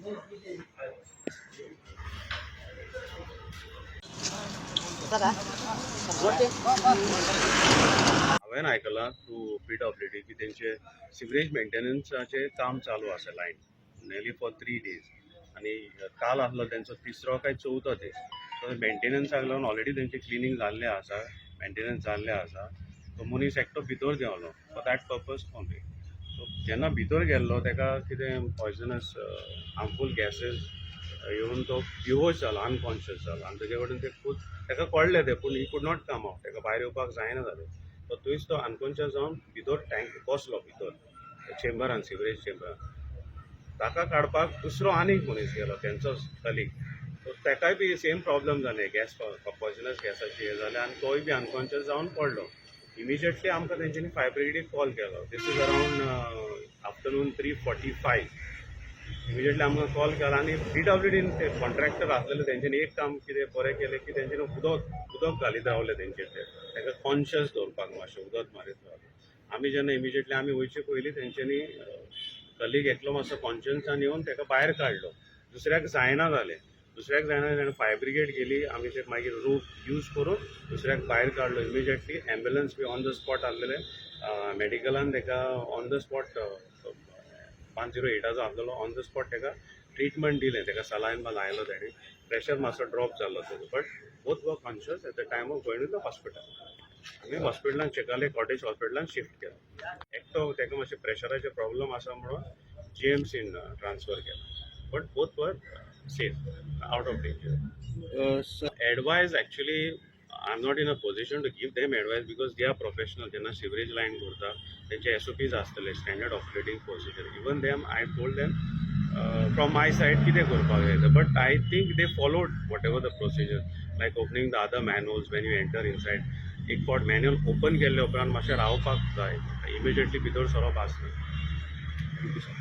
हांवें आयकलां through PWD की तेंचे सिवरेज मेंटेनन्साचें काम चालू आसा लायन नियरली फॉर 3 डेज आनी काल आसलो तेंचो तिसरो काय चवथो दीस. सो मेंटेनन्साक लागून ऑलरेडी तेंचें क्लिनींग जाल्लें आसा, मेंटेनन्स जाल्लें आसा. तो मनीस एकटो भितर देंवलो for that purpose only. So जेन्ना भितर गेल्लो, तेका कितें पॉयजनस, हार्मफूल गॅसीस येवन तो बेहोश जालो, अनकॉन्शियस जालो आनी तेजे कडेन ते खूद ताका कळ्ळें तें, पूण he could not come out. ताका भायर येवपाक जायना जालें. तो थंयच तो अनकॉन्शियस जावन भितर टँक बसलो, भितर चेंबरान, सिवरेज चेंबरान. ताका काडपाक दुसरो आनीक मनीस गेलो, तेंचोच कलीग. सो ताकाय बी सेम प्रॉब्लम जालें, गॅस, पॉयजनस गॅसाची हें जालें आनी तोय बी अनकॉन्शियस जावन पडलो. इमिजिएटली आमकां तेंच्यांनी फायर ब्रिगेडीक कॉल केलो. This is around afternoon 3:45. Immediately आमकां कॉल केलो आनी पीडब्ल्यूडीन ते कॉन्ट्रॅक्टर आसलेले, तेंच्यांनी एक काम कितें बरें केलें की तेंच्यांनी उदक घालीत रावले तेंचेर, ते ताका कॉन्शियस दवरपाक मातशें उदक मारीत रावले. आमी जेन्ना इमिजिएटली आमी वयचे पयलीं तेंच्यांनी कलीग एकलो मातसो कॉन्शियसान येवन ताका भायर काडलो. दुसऱ्याक जायना जालें. दुसऱ्याक जायना जालें, फायर ब्रिगेड गेली. आमी ते मागीर रोप यूज करून दुसऱ्याक भायर काडलो. Immediately ambulance B on the spot आहलेले. मेडिकलान ताका ऑन the spot, 108आचो आहलेलो, ऑन the spot ताका ट्रिटमेंट दिलें. ताका सलायन बा लायलो तेणें. प्रेशर मातसो ड्रॉप जाल्लो तेजो, but both were conscious at the time of going to the hospital. आमी हॉस्पिटलान, चेकाले कॉटेज हॉस्पिटलान शिफ्ट केलो. एकटो ताका मातशें प्रेशराचे प्रॉब्लम आसा म्हणून जीएमसीन ट्रान्सफर केला, but both were safe, out of danger. Advice, actually I am not in a position to give them advice because they are professional. जेन्ना सिवरेज लायन करता, तेंचे एसओपीज आसतले, standard operating procedure. Even them, I told them from my side कितें करपाक जाय तें, but I think they followed whatever the procedure, like opening the other manholes when you enter inside. एक फावट manhole open केल्ले उपरांत मातशें रावपाक जाय, इमिजिएटली भितर सरप आसना. Thank you sir.